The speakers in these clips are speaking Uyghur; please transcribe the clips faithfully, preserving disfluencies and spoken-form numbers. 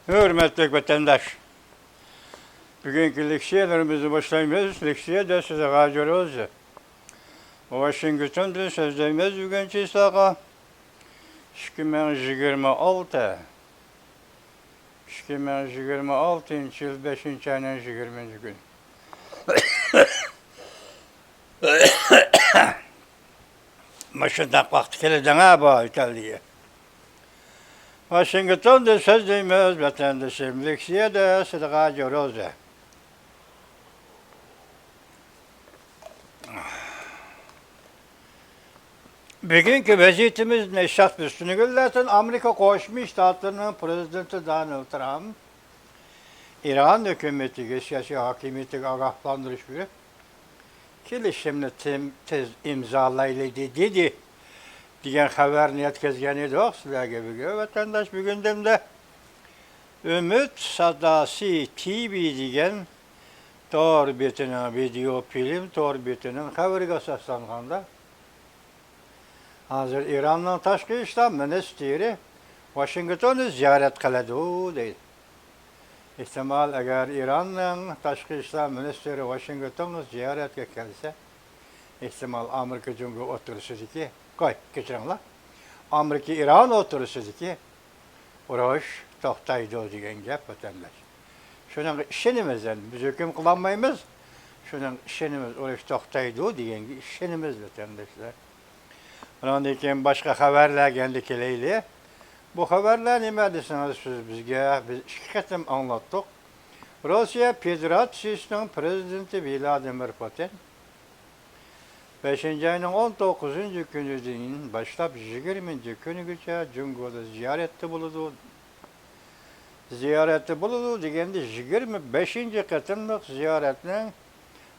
ھۆرمەتلىك ۋەتەنداش، بۈگۈنكى لېكسىيەلىرىمىزنى باشلايمىز. لېكسىيەدە سىزگە ھازىر ئۆزى. ۋاشىنگتوندىن سۆزلەيمىز بۈگۈن چىسلاغا. ئىككى مىڭ يىگىرمە ئالتە، ئىككى مىڭ يىگىرمە ئالتىنچى يىل بەشىنچى ئاينىڭ يىگىرمىنچى كۈنى. مۇشۇنداق ۋاقتى كېلىدىغان بۇ ئىتالىيە. ۋاشىنگتوندىن سۆزلەيمىز، ۋەتەندىشىم، لېكسىيەدە سىزگە ھازىر ئۆزى. بۈگۈنكى ۋەزىيىتىمىز نەششات بىز تۈنۈگۈنلەردىن ئامېرىكا قوشما شتاتلىرىنىڭ پىرېزىدېنتى دونالد ترامپ ئىران ھۆكۈمىتىگە، سىياسىي ھاكىمىيىتىگە ئاگاھلاندۇرۇش بېرىپ، كېلىشىمنى تېم-، تېز ئىمزالايلى دېدى، دېگەن خەۋەرنى يەتكۈزگەن ئىدۇق سىلەرگە بۈگۈن، ۋەتەنداش. بۈگۈن دەمدە ئۈمىد ساداسى تىۋى دېگەن تور بېتىنىڭ، ۋىدېئو فىلىم تور بېتىنىڭ خەۋىرىگە ئاساسلانغاندا، ھازىر ئىراننىڭ تاشقى ئىشلار مىنىستىرى ۋاشىنگتوننى زىيارەت قىلىدۇ، دەيدۇ. ئېھتىمال، ئەگەر ئىراننىڭ تاشقى ئىشلار مىنىستىرى ۋاشىنگتونغا زىيارەتكە كەلسە، ئېھتىمال، ئامېرىكا جۇڭگو ئوتتۇرىسىدىكى، قوي، كەچۈرۈڭلار، ئامېرىكا ئىران ئوتتۇرىسىدىكى ئۇرۇش توختايدۇ دېگەن گەپ، ۋەتەنداش. شۇنىڭغا ئىشىنىمىز ئەمدى. بىز ھۆكۈم قىلالمايمىز. شۇنىڭغا ئىشىنىمىز، ئۇرۇش توختايدۇ دېگەنگە ئىشىنىمىز، ۋەتەنداشلار. ئۇنىڭدىن كېيىن باشقا خەۋەرلەرگە ئەمدى كېلەيلى. بۇ خەۋەرلەر نېمە دېسىڭىز، سىز بىزگە، بىز ئىككى قېتىم ئاڭلاتتۇق. روسىيە فېدېراتسىيىسىنىڭ پىرېزىدېنتى ۋلادىمىر پۇتىن بەشىنچى ئاينىڭ ئون توققۇزىنچى كۈنىدىن باشلاپ يىگىرمىنچى كۈنىگىچە جۇڭگودا زىيارەتتە بولىدۇ. زىيارەتتە بولىدۇ دېگەندە، يىگىرمە بەشىنچى قېتىملىق زىيارەتنىڭ،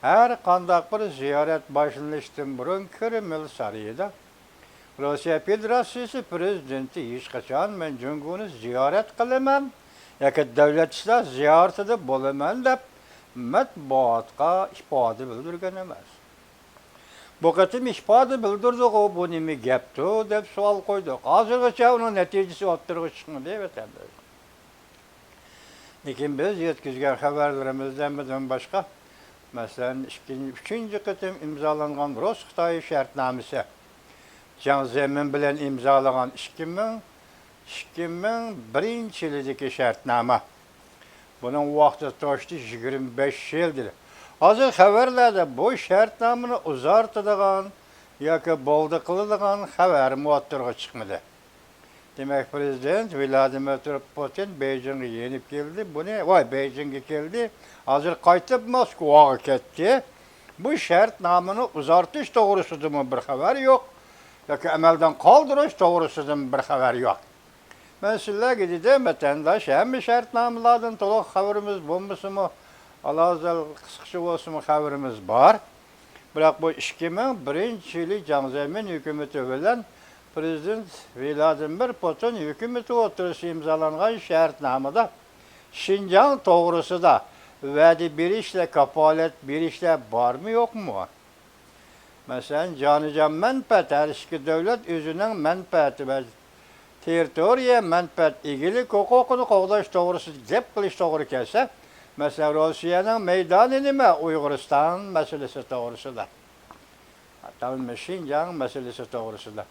ھەر قانداق بىر زىيارەت باشلىنىشتىن بۇرۇن كرېمل سارىيىدا روسىيە فېدېراتسىيىسى پىرېزىدېنتى ھېچقاچان مەن جۇڭگونى زىيارەت قىلىمەن ياكى دۆلەت ئىشلار زىيارىتىدە بولىمەن دەپ مەتبۇئاتقا ئىپادە بىلدۈرگەن ئەمەس. بۇ قېتىم ئىپادە بىلدۈردىغۇ، بۇ نېمە گەپتۇ دەپ سوئال قويدۇق. ھازىرغىچە ئۇنىڭ نەتىجىسى ئوتتۇرىغا چىقمىدى، ۋەتەنداش. لېكىن بىز يەتكۈزگەن خەۋەرلىرىمىزدە ھەممىدىن باشقا، مەسىلەن، ئىككىنچى، ئۈچىنچى قېتىم ئىمزالانغان رۇس-خىتاي شەرتنامىسى، جياڭ زېمىن بىلەن ئىمزالىغان ئىككى مىڭ، ئىككى مىڭ بىرىنچى يىلىدىكى شەرتنامە. بۇنىڭ ۋاقتى توشتى يىگىرمە بەش يىل دېدى. ھازىر خەۋەرلەردە بۇ شەرتنامىنى ئۇزارتىدىغان ياكى بولدى قىلىدىغان خەۋەرمۇ ئوتتۇرىغا چىقمىدى. دېمەك، پىرېزىدېنت ۋلادىمىر پۇتىن بېيجىڭغا يېنىپ كەلدى. بۇنى، ۋاي، بېيجىڭغا كەلدى. ھازىر قايتىپ موسكۋاغا كەتتى. بۇ شەرتنامىنى ئۇزارتىش توغرىسىدىمۇ بىر خەۋەر يوق. ياكى ئەمەلدىن قالدۇرۇش توغرىسىدىمۇ بىر خەۋەر يوق. مەن سىلەرگە دېدىم، ۋەتەنداش، ھەممە شەرتنامىلەردىن تولۇق خەۋىرىمىز بولمىسىمۇ، ئالاھىدە قىسقىچە بولسىمۇ خەۋىرىمىز بار. بىراق بۇ ئىككى مىڭ بىرىنچى يىلى جياڭ زېمىن ھۆكۈمىتى بىلەن پىرېزىدېنت ۋلادىمىر پۇتىن ھۆكۈمىتى ئوتتۇرىسىدا ئىمزالانغان شەرتنامىدا شىنجاڭ توغرىسىدا ۋەدە بېرىشلەر، كاپالەت بېرىشلەر بارمۇ، يوقمۇ؟ مەسىلەن، جانىجان مەنپەئەت، ھەر ئىككى دۆلەت ئۆزىنىڭ مەنپەئەتى ۋە تېررىتورىيە مەنپەئەت ئىگىلىك ھوقۇقىنى قوغداش توغرىسىدا گەپ قىلىش توغرا كەلسە، مەسىلەن، روسىيەنىڭ مەيدانى نېمە ئۇيغۇرىستان مەسىلىسى توغرىسىدا؟ ئاتالمىش شىنجاڭ مەسىلىسى توغرىسىدا.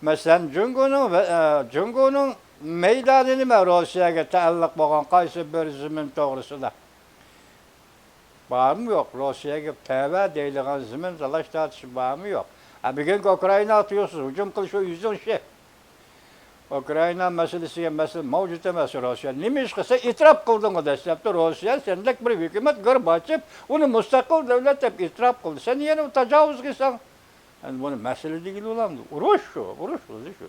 مەسىلەن، جۇڭگونىڭ ۋە، ئە، جۇڭگونىڭ مەيدانى نېمە روسىيەگە تەئەللۇق بولغان قايسى بىر زېمىن توغرىسىدا؟ بارمۇ يوق؟ روسىيەگە تەۋە دەيدىغان زېمىن تالاش تارتىش بارمۇ يوق؟ ئە، بۈگۈنكى ئۇكرائىناغا تۇيۇقسىز ھۇجۇم قىلىش ئۇ يۈزنىڭ ئىشى. ئۇكرائىنا مەسىلىسىگە مەسىلە مەۋجۇت ئەمەس روسىيە. نېمە ئىش قىلسا ئېتىراپ قىلدىڭغۇ دەسلەپتە روسىيە، سەندەك بىر ھۆكۈمەت گىرباچېف ئۇنى مۇستەقىل دۆلەت دەپ ئېتىراپ قىلدى. سەن يەنە تاجاۋۇز قىلساڭ، ئەمدى بۇنى مەسىلە دېگىلى بولامدۇ؟ ئۇرۇش شۇ، ئۇرۇش ئۆزى شۇ.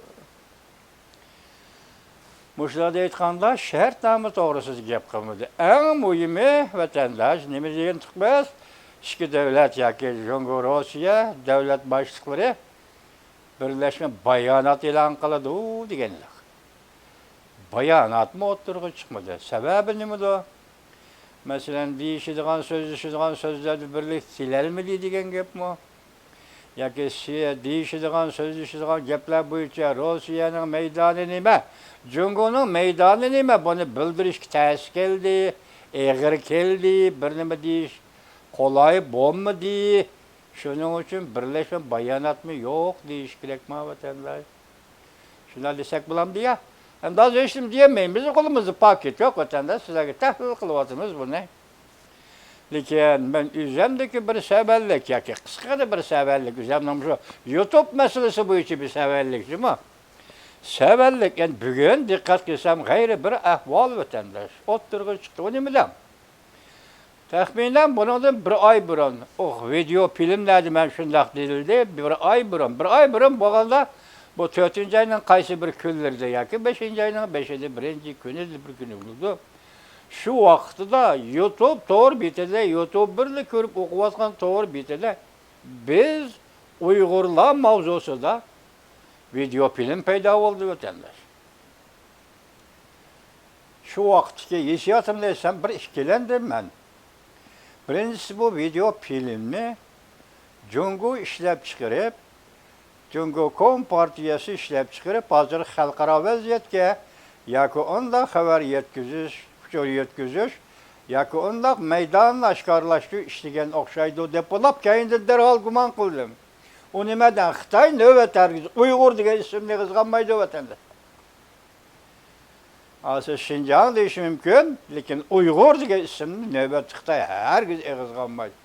مۇشۇلاردا ئېيتقاندا، شەرتنامە توغرىسىدا گەپ قىلمىدى. ئەڭ مۇھىمى، ۋەتەنداش، نېمە دېگەنتۇق بىز؟ ئىككى دۆلەت ياكى جۇڭگو، روسىيە دۆلەت باشلىقلىرى بىرلەشمە بايانات ئېلان قىلىدۇ دېگەنلىك. باياناتمۇ ئوتتۇرىغا چىقمىدى. سەۋەبى نېمىدۇ؟ مەسىلەن، دېيىشىدىغان، سۆزلىشىدىغان سۆزلەردە بىرلىك كېلەلمىدى دېگەن گەپمۇ؟ ياكى سى-، دېيىشىدىغان، سۆزلىشىدىغان گەپلەر بويىچە روسىيەنىڭ مەيدانى نېمە، جۇڭگونىڭ مەيدانى نېمە، بۇنى بىلدۈرۈشكە تەس كەلدى، ئېغىر كەلدى، بىر نېمە دېيىش قولاي بولمىدى. شۇنىڭ ئۈچۈن بىرلەشمە باياناتمۇ يوق دېيىش كېرەكما، ۋەتەنداش؟ شۇنداق دېسەك بولامدۇ يا؟ ئەمدى ھازىر ھېچنېمە دېيەلمەيمىز، قولىمىزدا پاكىت يوق، ۋەتەنداش، سىلەرگە تەھلىل قىلىۋاتىمىز بۇنى. لېكىن مەن ئۆزۈمدىكى بىر سەۋەنلىك ياكى قىسقىغىنە بىر سەۋەنلىك، ئۆزۈمنىڭ شۇ يۇتۇب مەسىلىسى بويىچە بىر سەۋەنلىك جۇمۇ. سەۋەنلىك، يەنى بۈگۈن دىققەت قىلسام غەيرىي بىر ئەھۋال، ۋەتەنداش، ئوتتۇرىغا چىقتى. ئۇ نېمە دەڭ؟ تەخمىنەن بۇنىڭدىن بىر ئاي بۇرۇن، ئۇ ۋىدېئو فىلىملەردە مەن شۇنداق دېيىلدى، بىر ئاي بۇرۇن، بىر ئاي بۇرۇن بولغاندا، بۇ تۆتىنچى ئاينىڭ قايسى بىر كۈنلىرىدە ياكى بەشىنچى ئاينىڭ بەشىدە، بىرىنچى كۈنىدە، بىر كۈنى بولىدۇ. شۇ ۋاقتىدا يۇتۇب تور بېتىدە، يۇتۇبېرلار كۆرۈپ ئوقۇۋاتقان تور بېتىدە بىز ئۇيغۇرلار ماۋزۇسىدا ۋىدېئو فىلىم پەيدا بولدى، ۋەتەنداش. شۇ ۋاقىتتىكى ھېسسىياتىمنى ئېيتسام، بىر ئىككىلەندىم مەن. بىرىنچىسى، بۇ ۋىدېئو فىلىمنى جۇڭگو ئىشلەپچىقىرىپ، جۇڭگو كومپارتىيەسى ئىشلەپچىقىرىپ، ھازىر خەلقئارا ۋەزىيەتكە ياكى ئۇنداق خەۋەر يەتكۈزۈش، ئۇچۇر يەتكۈزۈش ياكى ئۇنداق مەيداننى ئاشكارىلاش ئۈچۈن ئىشلىگەن ئوخشايدۇ دەپ ئويلاپ، كەينىدىن دەرھال گۇمان قىلدىم. ئۇ نېمە دەڭ؟ خىتاي نۆۋەتتە ھەرگىز ئۇيغۇر دېگەن ئىسىمنى ئېغىزغا ئالمايدۇ، ۋەتەنداش. ھازىر شىنجاڭ دېيىشى مۇمكىن، لېكىن ئۇيغۇر دېگەن ئىسىمنى نۆۋەتتە خىتاي ھەرگىز ئېغىزغا ئالمايدۇ.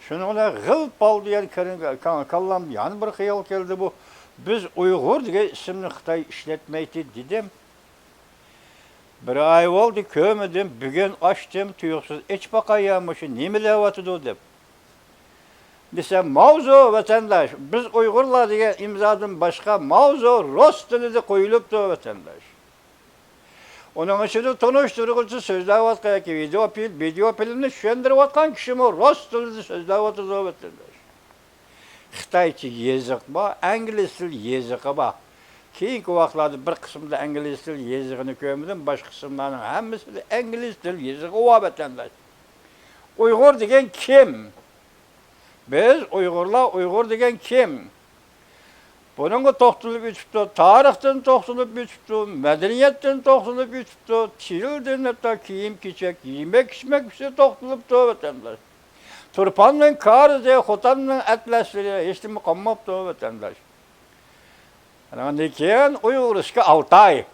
شۇنىڭ بىلەن غىل پال دېگەن كىرىڭ-، كا-، كاللام يەنە بىر خىيال كەلدى بۇ. بىز ئۇيغۇر دېگەن ئىسىمنى خىتاي ئىشلەتمەيتتى دېدىم. بىر ئاي بولدى، كۆرمىدىم. بۈگۈن ئاچتىم، تۇيۇقسىز ئېچىپ باقاي يا، مۇشۇ نېمە دەۋاتىدۇ دەپ. دېسە، ماۋزۇ، ۋەتەنداش، بىز ئۇيغۇرلار دېگەن ئىمزادىن باشقا ماۋزۇ رۇس تىلىدا قويۇلۇپتۇ، ۋەتەنداش. ئۇنىڭ ئىچىدە تونۇشتۇرغۇچى سۆزلەۋاتقان ياكى ۋىدېئو فىل-، ۋىدېئو فىلىمنى چۈشەندۈرۈۋاتقان كىشىمۇ رۇس تىلىدا سۆزلەۋاتىدۇ، ۋەتەنداش. خىتايچە يېزىق بار، ئىنگلىز تىل يېزىقى بار. كېيىنكى ۋاقىتلاردا بىر قىسمىدا ئىنگلىز تىل يېزىقىنى كۆرمىدىم، باشقا قىسىملارنىڭ ھەممىسىدە ئىنگلىز تىل يېزىقى بار، ۋەتەنداش. ئۇيغۇر دېگەن كىم؟ بىز ئۇيغۇرلار، ئۇيغۇر دېگەن كىم؟ بۇنىڭغا توختىلىپ ئۆتۈپتۇ، تارىختىن توختىلىپ ئۆتۈپتۇ، مەدەنىيەتتىن توختىلىپ ئۆتۈپتۇ، تىلدىن، ھەتتا كىيىم-كېچەك، يېمەك-ئىچمەك ئۈستىدە توختىلىپتۇ، ۋەتەنداش. تۇرپاننىڭ كارىزى، خوتەننىڭ ئەتلەسلىرى، ھېچنېمە قالماپتۇ، ۋەتەنداش. ئاندىن كېيىن ئۇيغۇرسكى ئالتاي.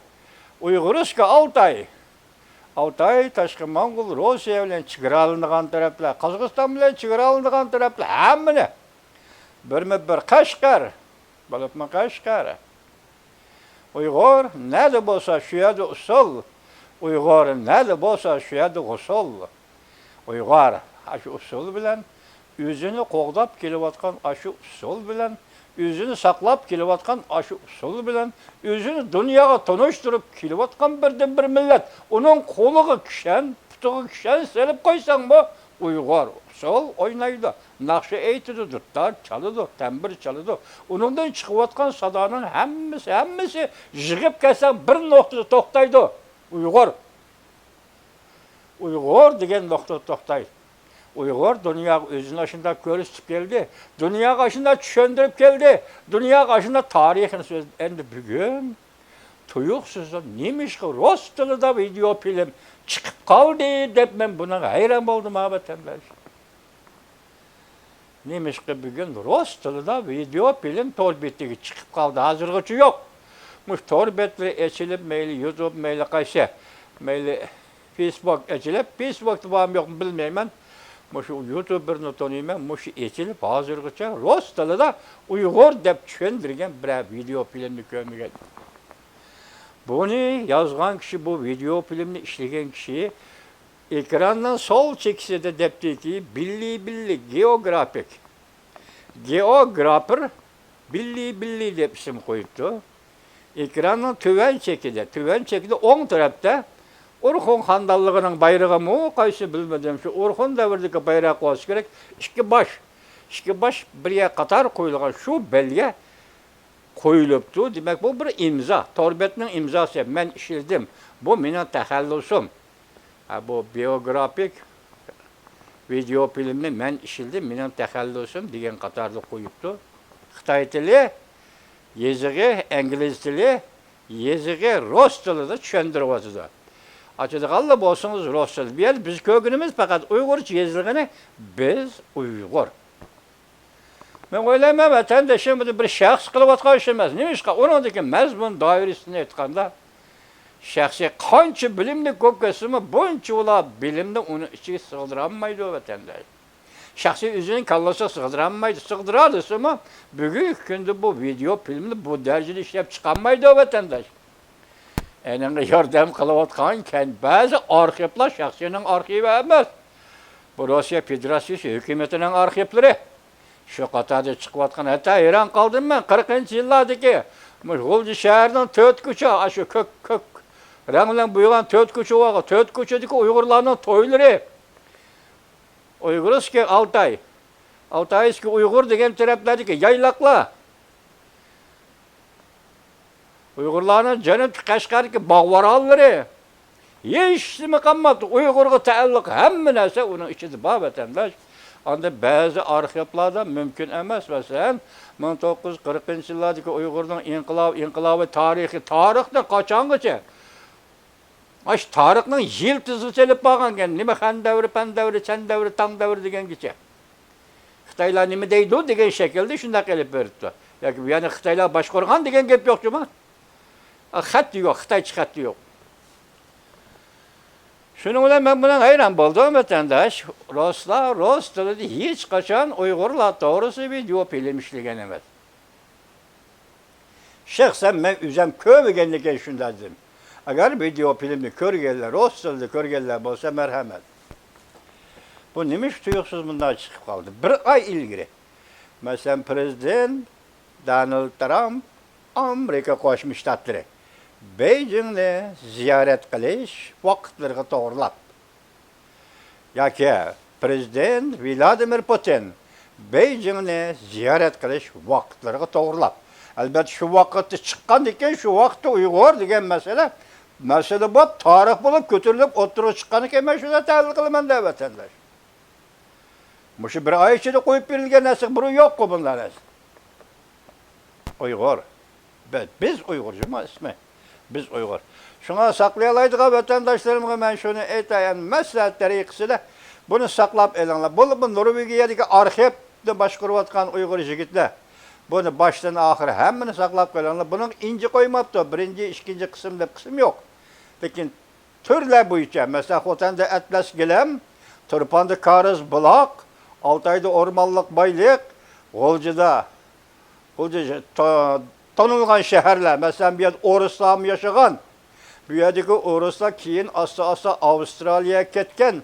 ئۇيغۇرسكى ئالتاي. ئالتاي، تاشقى موڭغۇل، روسىيە بىلەن چېگرالىنىدىغان تەرەپلەر، قازاقىستان بىلەن چېگرالىنىدىغان تەرەپلەر، ھەممىنى بىرمۇ بىر قەشقەر، بولۇپمۇ قەشقەر. ئۇيغۇر نەدە بولسا، شۇ يەردە ئۇسسۇل. ئۇيغۇر نەدە بولسا، شۇ يەردە غۇسۇل. ئۇيغۇر ئاشۇ ئۇسسۇل بىلەن، ئۆزىنى قوغداپ كېلىۋاتقان ئاشۇ ئۇسسۇل بىلەن، ئۆزىنى ساقلاپ كېلىۋاتقان ئاشۇ ئۇسسۇل بىلەن، ئۆزىنى دۇنياغا تونۇشتۇرۇپ كېلىۋاتقان بىردىنبىر مىللەت. ئۇنىڭ قولىغا كىشەن، پۇتىغا كىشەن سېلىپ قويساڭمۇ، ئۇيغۇر ئۇسسۇل ئوينايدۇ، ناخشا ئېيتىدۇ، دۇتار چالىدۇ، تەمبۇر چالىدۇ. ئۇنىڭدىن چىقىۋاتقان سادانىڭ ھەممىسى، ھەممىسى يىغىپ كەلسەڭ بىر نۇقتىدا توختايدۇ. ئۇيغۇر. ئۇيغۇر دېگەن نۇقتىدا توختاي. ئۇيغۇر دۇنياغا ئۆزىنى ئاشۇنداق كۆرسىتىپ كەلدى. دۇنياغا ئاشۇنداق چۈشەندۈرۈپ كەلدى. دۇنياغا ئاشۇنداق تارىخىنى سۆزلىدى. ئەمدى بۈگۈن تۇيۇقسىزلا نېمىشقا رۇس تىلىدا ۋىدېئو فىلىم چىقىپ قالدى دەپ مەن بۇنىڭغا ھەيران بولدۇم ھە، ۋەتەنداش. نېمىشقا بۈگۈن رۇس تىلىدا ۋىدېئو فىلىم تور بېتىگە چىقىپ قالدى، ھازىرغىچە يوق. مۇشۇ تور بەتلىرى ئېچىلىپ، مەيلى يۇتۇب، مەيلى قايسى، مەيلى فېيسبۇك ئېچىلىپ، فېيسبۇكتا بارمۇ يوقمۇ بىلمەيمەن. مۇشۇ يۇتۇبېرنى تونۇيمەن، مۇشۇ ئېچىلىپ ھازىرغىچە رۇس تىلىدا ئۇيغۇر دەپ چۈشەندۈرگەن بىرەر ۋىدېئو فىلىمنى كۆرمىگەن. بۇنى يازغان كىشى، بۇ ۋىدېئو فىلىمنى ئىشلىگەن كىشى ئېكراننىڭ سول چېكىسىدە دەپتىكى بىللى بىللى گېئوگرافىك، گېئوگرافىر بىللى بىللى دەپ ئىسىم قويۇپتۇ. ئېكراننىڭ تۆۋەن چېكىدە، تۆۋەن چېكىدە ئوڭ تەرەپتە ئورخۇن خانىدانلىقىنىڭ بايرىغىمۇ قايسى بىلمىدىم، شۇ ئورخۇن دەۋرىدىكى بايراق بولسا كېرەك، ئىككى باش، ئىككى باش بىر يەر قاتار قويۇلغان شۇ بەلگە قويۇلۇپتۇ. دېمەك، بۇ بىر ئىمزا، تور بەتنىڭ ئىمزاسى، مەن ئىشلىدىم، بۇ مېنىڭ تەخەللۇسۇم. ھە، بۇ بىيوگرافىك ۋىدېئو فىلىمنى مەن ئىشلىدىم، مېنىڭ تەخەللۇسۇم دېگەن قاتاردا قويۇپتۇ. خىتاي تىلى يېزىقى، ئىنگلىز تىلى يېزىقى، رۇس تىلىدا چۈشەندۈرۈۋاتىدۇ. ئاچىدىغانلا بولسىڭىز رۇس تىلى. بۇ يەردە بىز كۆرگىنىمىز پەقەت ئۇيغۇرچە يېزىلغىنى، بىز ئۇيغۇر. مەن ئويلايمەن، ۋەتەندىشىم بۇ بىر شەخس قىلىۋاتقان ئىش ئەمەس. نېمىشقا؟ ئۇنىڭدىكى مەزمۇن دائىرىسىنى ئېيتقاندا، شەخسى قانچە بىلىملىك بولۇپ كەتسىمۇ، بۇنچىۋالا بىلىمنى ئۇنىڭ ئىچىگە سىغدۇرالمايدۇ ۋەتەنداش. شەخسى ئۆزىنىڭ كاللىسىغا سىغدۇرالمايدۇ. سىغدۇرالىسىمۇ، بۈگۈنكى كۈندە بۇ ۋىدېئو فىلىمنى بۇ دەرىجىدە ئىشلەپ چىقالمايدۇ ۋەتەنداش. ئېنىڭغا ياردەم قىلىۋاتقان كەن-، بەزى ئارخىپلار شەخسىينىڭ ئارخىۋى ئەمەس. بۇ روسىيە فېدېراتسىيىسى ھۆكۈمىتىنىڭ ئارخىپلىرى. شۇ قاتاردا چىقىۋاتقان، ھەتتا ھەيران قالدىم مەن، قىرىقىنچى يىللاردىكى مۇشۇ غۇلجا شەھىرىنىڭ تۆت كوچا، ئاشۇ كۆك، كۆك رەڭ بىلەن بويىغان تۆت كوچا بارغۇ، تۆت كوچىدىكى ئۇيغۇرلارنىڭ تويلىرى. ئۇيغۇرسكىي ئالتاي، ئالتايسكىي ئۇيغۇر دېگەن تەرەپلەردىكى يايلاقلار. ئۇيغۇرلارنىڭ جەنۇبتىكى قەشقەردىكى باغ-ۋارانلىرى، ھېچنېمە قالماپتۇ. ئۇيغۇرغا تەئەللۇق ھەممە نەرسە ئۇنىڭ ئىچىدە بار، ۋەتەنداش. ئاندىن بەزى ئارخىپلاردا مۇمكىن ئەمەس، مەسىلەن، مىڭ توققۇز يۈز قىرىقىنچى يىللاردىكى ئۇيغۇرنىڭ ئىنقىلابى، ئىنقىلابىي تارىخى، تارىختىن قاچانغىچە؟ ئاشۇ تارىخنىڭ يىلتىزىغىچە ئېلىپ بارغانكەن. نېمە خەن دەۋرى، پەن دەۋرى، چەن دەۋرى، تاڭ دەۋرى دېگەنگىچە. خىتايلار نېمە دەيدۇ دېگەن شەكىلدە شۇنداق ئېلىپ بېرىپتۇ. ياكى بۇ يەرنى خىتايلار باشقۇرغان دېگەن گەپ يوق جۇما. خەت يوق، خىتايچە خەت يوق. شۇنىڭ بىلەن مەن بۇنىڭ ھەيران بولدۇم، ۋەتەنداش. رۇسلار رۇس تىلىدا ھېچقاچان ئۇيغۇرلار توغرىسىدا ۋىدېئو فىلىم ئىشلىگەن ئەمەس. شەخسەن مەن ئۆزۈم كۆرمىگەندىكىن شۇنداق دېدىم. ئەگەر ۋىدېئو فىلىمنى كۆرگەنلەر، رۇس تىلىدا كۆرگەنلەر بولسا مەرھەمەت. بۇ نېمىشقا تۇيۇقسىز مۇنداق چىقىپ قالدى؟ بىر ئاي ئىلگىرى، مەسىلەن، پىرېزىدېنت دونالد ترامپ ئامېرىكا قوشما شتاتلىرى بېيجىڭنى زىيارەت قىلىش ۋاقىتلىرىغا توغرىلاپ، ياكى پىرېزىدېنت ۋلادىمىر پۇتىن بېيجىڭنى زىيارەت قىلىش ۋاقىتلىرىغا توغرىلاپ. ئەلبەتتە، شۇ ۋاقىتتا چىققاندىكىن، شۇ ۋاقىتتا ئۇيغۇر دېگەن مەسىلە، مەسىلە بولۇپ، تارىخ بولۇپ كۆتۈرۈلۈپ ئوتتۇرىغا چىققاندىكىن، مەن شۇنداق تەھلىل قىلىمەن دە، ۋەتەنداش. مۇشۇ بىر ئاي ئىچىدە قويۇپ بېرىلگەن نەرسە بىرى يوققۇ بۇنداق نەرسە. ئۇيغۇر. بىز، بىز ئۇيغۇر جۇما ئىسمى. بىز ئۇيغۇر. شۇڭا ساقلىيالايدىغان ۋەتەنداشلىرىمغا مەن شۇنى ئېيتاي، ئەمدى مەسلىھەت تەرىقىسىدە بۇنى ساقلاپ ئېلىڭلار. بولۇپمۇ نورۋېگىيەدىكى ئارخىپنى باشقۇرۇۋاتقان ئۇيغۇر يىگىتلەر بۇنى باشتىن ئاخىر ھەممىنى ساقلاپ قېلىڭلار. بۇنىڭ ئىنچە قويماپتۇ. بىرىنچى، ئىككىنچى قىسىم دەپ قىسىم يوق. لېكىن تۈرلەر بويىچە، مەسىلەن، خوتەندە ئەتلەس گىلەم، تۇرپاندا كارىز بۇلاق، ئالتايدا ئورمانلىق بايلىق، غۇلجىدا، غۇلجا تا-، تونۇلغان شەھەرلەر، مەسىلەن، بۇ يەردە ئورۇسلارمۇ ياشىغان. بۇ يەردىكى ئورۇسلار كېيىن ئاستا-ئاستا ئاۋسترالىيەگە كەتكەن.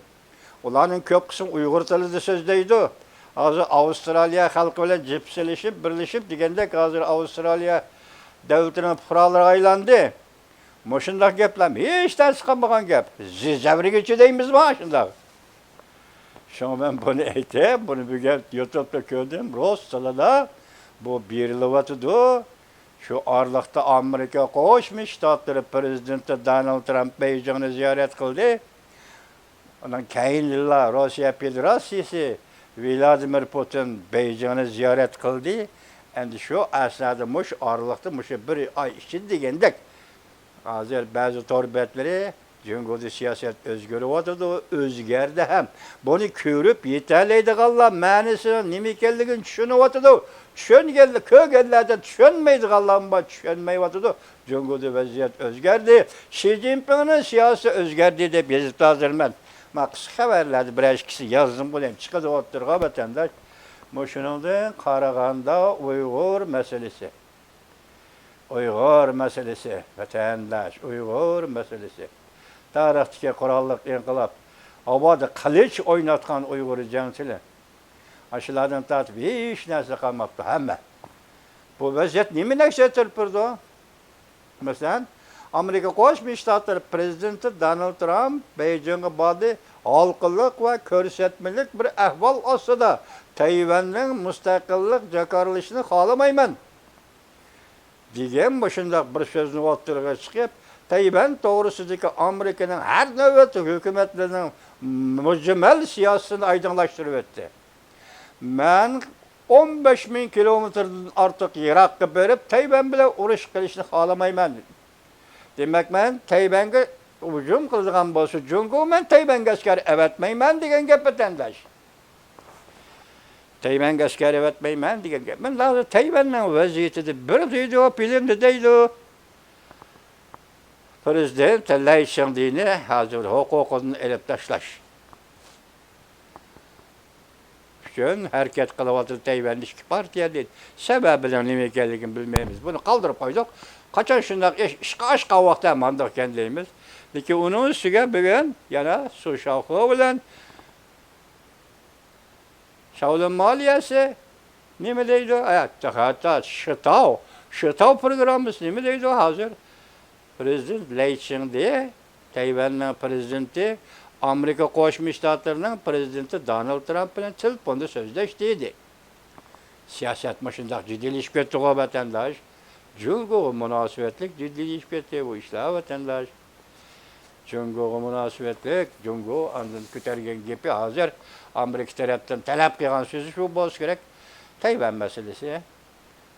ئۇلارنىڭ كۆپ قىسمى ئۇيغۇر تىلىدا سۆزلەيدۇ. ھازىر ئاۋسترالىيە خەلقى بىلەن جىپسىلىشىپ، بىرلىشىپ دېگەندەك، ھازىر ئاۋسترالىيە دۆلىتىنىڭ پۇقرالىرىغا ئايلاندى. مۇشۇنداق گەپلەر ھېچ نەرسە قىلمىغان گەپ. زىزەۋرىگە چىدايمىزما شۇنداق؟ شۇڭا مەن بۇنى ئېيتىپ، بۇنى بۈگۈن يۇتۇبتا كۆردۈم، رۇس تىلىدا بۇ بېرىلىۋاتىدۇ. شۇ ئارىلىقتا ئامېرىكا قوشما شتاتلىرى پىرېزىدېنتى دونالد ترامپ بېيجىڭنى زىيارەت قىلدى. ئۇنىڭ كەينىدىلا روسىيە فېدېراتسىيىسى ۋلادىمىر پۇتىن بېيجىڭنى زىيارەت قىلدى. ئەمدى شۇ ئەسنادا، مۇشۇ ئارىلىقتا، مۇشۇ بىر ئاي ئىچىدە دېگەندەك، ھازىر بەزى تور بەتلىرى جۇڭگودا سىياسەت ئۆزگىرىۋاتىدۇ، ئۆزگەردى ھەم. بۇنى كۆرۈپ يېتەلەيدىغانلار مەنىسىنىڭ نېمە ئىكەنلىكىنى چۈشىنىۋاتىدۇ. چۈشەنگەنلەر، كۆرگەنلەردە چۈشەنمەيدىغانلارمۇ بار، چۈشەنمەيۋاتىدۇ. جۇڭگودا ۋەزىيەت ئۆزگەردى. شى جىنپىڭنىڭ سىياسىتى ئۆزگەردى دەپ يېزىپتۇ ھازىر مەن. مانا قىسقا خەۋەرلەردە بىرەر ئىككىسى يازدىمغۇ دەيمەن. چىقىدۇ ئوتتۇرىغا ۋەتەنداش. مۇشۇنىڭدىن قارىغاندا ئۇيغۇر مەسىلىسى. ئۇيغۇر مەسىلىسى، ۋەتەنداش، ئۇيغۇر مەسىلىسى. تارىختىكى قوراللىق ئىنقىلاب، ھاۋادا قىلىچ ئويناتقان ئۇيغۇر جەڭچىلىرى. ئاشۇلاردىن تارتىپ ھېچ نەرسە قالماپتۇ، ھەممە. بۇ ۋەزىيەت نېمە نەتىجە كەلتۈرۈپ بېرىدۇ؟ مەسىلەن، ئامېرىكا قوشما شتاتلىرى پىرېزىدېنتى دونالد ترامپ بېيجىڭغا باردى، ھالقىلىق ۋە كۆرسەتمىلىك بىر ئەھۋال ئاستىدا تەيۋەننىڭ مۇستەقىللىق جاكارلىشىنى خالىمايمەن، دېگەن مۇشۇنداق بىر سۆزنى ئوتتۇرىغا چىقىپ، تەيۋەن توغرىسىدىكى ئامېرىكىنىڭ ھەر نۆۋەتلىك ھۆكۈمەتلىرىنىڭ مۇجمەل سىياسىتىنى ئايدىڭلاشتۇرۇپ ئۆتتى. مەن ئون بەش مىڭ كىلومېتىردىن ئارتۇق يىراققا بېرىپ، تەيۋەن بىلەن ئۇرۇش قىلىشنى خالىمايمەن. دېمەك، مەن تەيۋەنگە ھۇجۇم قىلىدىغان بولسا جۇڭگو، مەن تەيۋەنگە ئەسكەر ئەۋەتمەيمەن دېگەن گەپ، ۋەتەنداش. تەيۋەنگە ئەسكەر ئەۋەتمەيمەن دېگەن گەپ. مەن ھازىر تەيۋەننىڭ ۋەزىيىتىدە بىر ۋىدېئو فىلىمدا دەيدۇ. پىرېزىدېنت لەي چىڭدېنى ھازىر ھوقۇقىدىن ئېلىپ تاشلاش ئۈچۈن ھەرىكەت قىلىۋاتىدۇ تەيۋەندە ئىككى پارتىيە دەيدۇ. سەۋەبىنىڭ نېمە ئىكەنلىكىنى بىلمەيمىز. بۇنى قالدۇرۇپ قويدۇق. قاچان شۇنداق ئىش، ئىشقا ئاشقان ۋاقىتتا مانداق ئىكەن دەيمىز. لېكىن ئۇنىڭ ئۈستىگە بۈگۈن يەنە سۇ شاۋخې بىلەن شاۋلىن مالىيەسى نېمە دەيدۇ؟ ھەتتا، ھەتتا شىتاۋ، شىتاۋ پروگراممىسى نېمە دەيدۇ ھازىر؟ پىرېزىدېنت لەي چىڭدې، تەيۋەننىڭ پىرېزىدېنتى، ئامېرىكا قوشما شتاتلىرىنىڭ پىرېزىدېنتى دونالد ترامپ بىلەن تېلېفوندا سۆزلەشتى دېدى. سىياسەت مۇشۇنداق جىددىيلىشىپ كەتتىغۇ، ۋەتەنداش. جۇڭگوغا مۇناسىۋەتلىك جىددىيلىشىپ كەتتى بۇ ئىشلار، ۋەتەنداش. جۇڭگوغا مۇناسىۋەتلىك، جۇڭگو ئاندىن كۆتەرگەن گېپى ھازىر ئامېرىكا تەرەپتىن تەلەپ قىلغان سۆزى شۇ بولسا كېرەك. تەيۋەن مەسىلىسى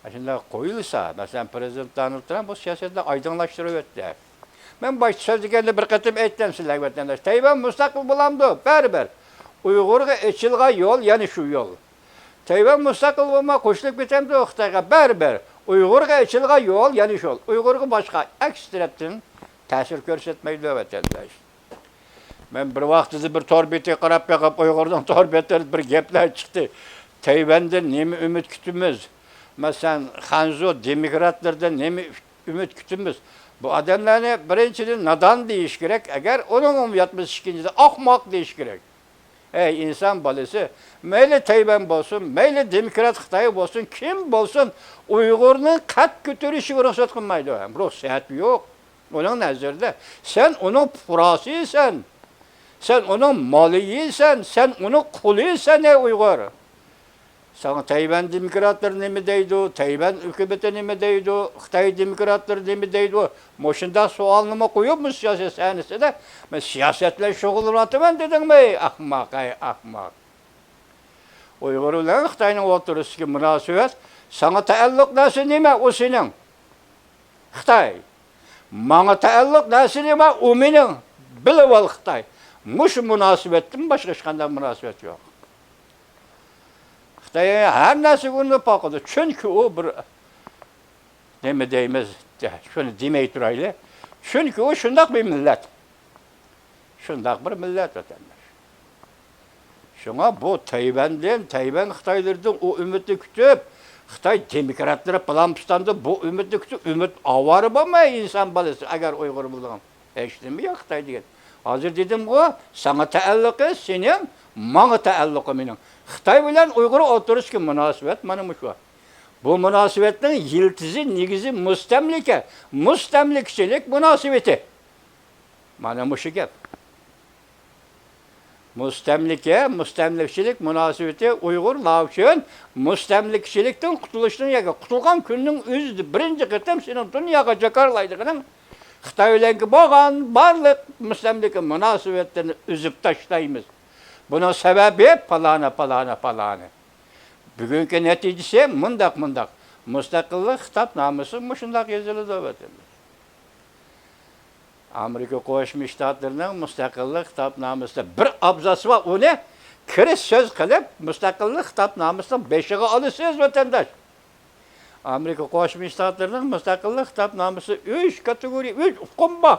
ئاشۇنداق قويۇلسا، مەسىلەن، پىرېزىدېنت دونالد ترامپ بۇ سىياسەتنى ئايدىڭلاشتۇرۇۋەتتى. مەن باشتا سۆزلىگەندە بىر قېتىم ئېيتتىم سىلەرگە، ۋەتەنداش، تەيۋەن مۇستەقىل بولامدۇ؟ بەرىبىر. ئۇيغۇرغا ئېچىلغان يول يەنە شۇ يول. تەيۋەن مۇستەقىل بولماي قوشۇلۇپ كېتەمدۇ خىتايغا؟ بەرىبىر. ئۇيغۇرغا ئېچىلغان يول يەنە شۇ. ئۇيغۇرغا باشقا ئەكس تەرەپتىن تەسىر كۆرسەتمەيدۇ، ۋەتەنداش. مەن بىر ۋاقتىدا بىر تور بېتىگە قاراپ بېقىپ، ئۇيغۇرنىڭ تور بېتىدە بىر گەپلەر چىقتى. تەيۋەندىن نېمە ئۈمىد كۈتىمىز؟ مەسىلەن، خەنزۇ دېموكراتلىرىدىن نېمە ئۈمىد كۈتىمىز؟ بۇ ئادەملەرنى بىرىنچىدىن نادان دېيىش كېرەك، ئەگەر ئۇنىڭمۇ يەتمىسە ئىككىنچىدىن ئاخماق دېيىش كېرەك. ئەي ئىنسان بالىسى، مەيلى تەيۋەن بولسۇن، مەيلى دېموكرات خىتاي بولسۇن، كىم بولسۇن، ئۇيغۇرنىڭ قەد كۆتۈرۈشىگە رۇخسەت قىلمايدۇ. رۇخسەت يوق. ئۇنىڭ نەزىرىدە سەن ئۇنىڭ پۇقراسىسەن. سەن ئۇنىڭ مالىيىسەن، سەن ئۇنىڭ قۇلىسەن، ئەي ئۇيغۇر. ساڭا تەيۋەن دېموكراتلىرى نېمە دەيدۇ، تەيۋەن ھۆكۈمىتى نېمە دەيدۇ، خىتاي دېموكراتلىرى نېمە دەيدۇ؟ مۇشۇنداق سوئالنىمۇ قويۇپ، مۇشۇ سىياسەت سەھنىسىدە، مەن سىياسەت بىلەن شۇغۇللىنىۋاتىمەن دېدىڭمۇ؟ ئەي ئەخمەق، ئەي ئەخمەق. ئۇيغۇر بىلەن خىتاينىڭ ئوتتۇرىسىدىكى مۇناسىۋەت، ساڭا تەئەللۇق نەرسە نېمە؟ ئۇ سېنىڭ. خىتاي. ماڭا تەئەللۇق نەرسە نېمە؟ ئۇ مېنىڭ. بىلىۋال، خىتاي. مۇشۇ مۇناسىۋەتتىن باشقا ھېچقانداق مۇناسىۋەت يوق. خىتاي ھەر نەرسىگە ئۇرۇنۇپ باقىدۇ. چۈنكى ئۇ بىر، نېمە دەيمىز، شۇنى دېمەي تۇرايلى. چۈنكى ئۇ شۇنداق بىر مىللەت. شۇنداق بىر مىللەت، ۋەتەنداش. شۇڭا بۇ تەيۋەندىن، تەيۋەن خىتايلىرىدىن ئۇ ئۈمىدنى كۈتۈپ، خىتاي دېموكراتلىرى پىلان-پۇستاندىن بۇ ئۈمىدنى كۈتۈپ، ئۈمىد ئاۋارە بولماي ئىنسان بالىسى، ئەگەر ئۇيغۇر بولىدىغان ھېچ نېمە يوق خىتاي دېگەن. ھازىر دېدىمغۇ، ساڭا تەئەللۇقى سېنىڭ، ماڭا تەئەللۇقى مېنىڭ. خىتاي بىلەن ئۇيغۇر ئوتتۇرىسىدىكى مۇناسىۋەت مانا مۇشۇ. بۇ مۇناسىۋەتنىڭ يىلتىزى، نېگىزى مۇستەملىكە. مۇستەملىكىچىلىك مۇناسىۋىتى. مانا مۇشۇ گەپ. مۇستەملىكە، مۇستەملىكىچىلىك مۇناسىۋىتى ئۇيغۇرلار ئۈچۈن مۇستەملىكىچىلىكتىن قۇتۇلۇشنىڭ ياكى قۇتۇلغان كۈننىڭ ئۆزىدە بىرىنچى قېتىم سېنىڭ دۇنياغا جاكارلايدىغىنىڭ خىتاي بىلەنكى بولغان بارلىق مۇستەملىكە مۇناسىۋەتلىرىنى ئۈزۈپ تاشلايمىز. بۇنىڭ سەۋەبى پالانى، پالانى، پالانى. بۈگۈنكى نەتىجىسى مۇنداق، مۇنداق. مۇستەقىللىق خىتابنامىسى مۇشۇنداق يېزىلىدۇ، ۋەتەنداش. ئامېرىكا قوشما شتاتلىرىنىڭ مۇستەقىللىق خىتابنامىسىدا بىر ئابزاس بار، ئۇنى كىرىس سۆز قىلىپ، مۇستەقىللىق خىتابنامىسىنىڭ بېشىغا ئالىسىز، ۋەتەنداش. ئامېرىكا قوشما شتاتلىرىنىڭ مۇستەقىللىق خىتابنامىسى ئۈچ كاتېگورىيە، ئۈچ ئۇقۇم بار.